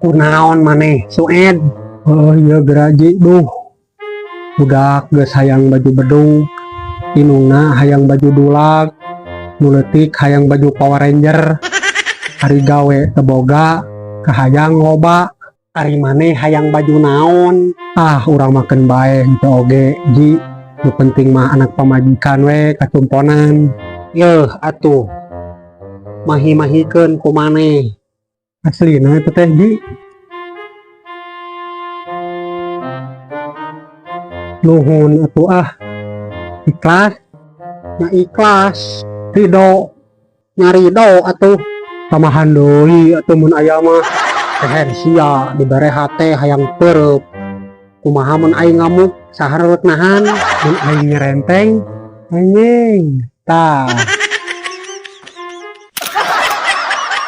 Kunaon maneh, Sued? Oh iya geraji, duh. Budak geus hayang baju bedug, indungna hayang baju dulag, nu leutik hayang baju Power Ranger. Ari gawe teu boga, kahayang loba. Ari maneh hayang baju naon? Ah, urang mah keun bae henteu oge, Ji. Nu penting mah anak pamajikan we kacumponan. Yeuh atuh. Mahi-mahikeun ku maneh. Aslina eta teh, Ji. Nuhun atuh ah. Ikhlas? Nya ikhlas. Ridho? Nya ridho atuh. Tambahan deui atuh mun aya mah. Keher sia dibere hate hayang peureub. Kumaha mun aing ngamuk, saha nu rek nahan? Mun aing nyerenteng, anjing. Tah.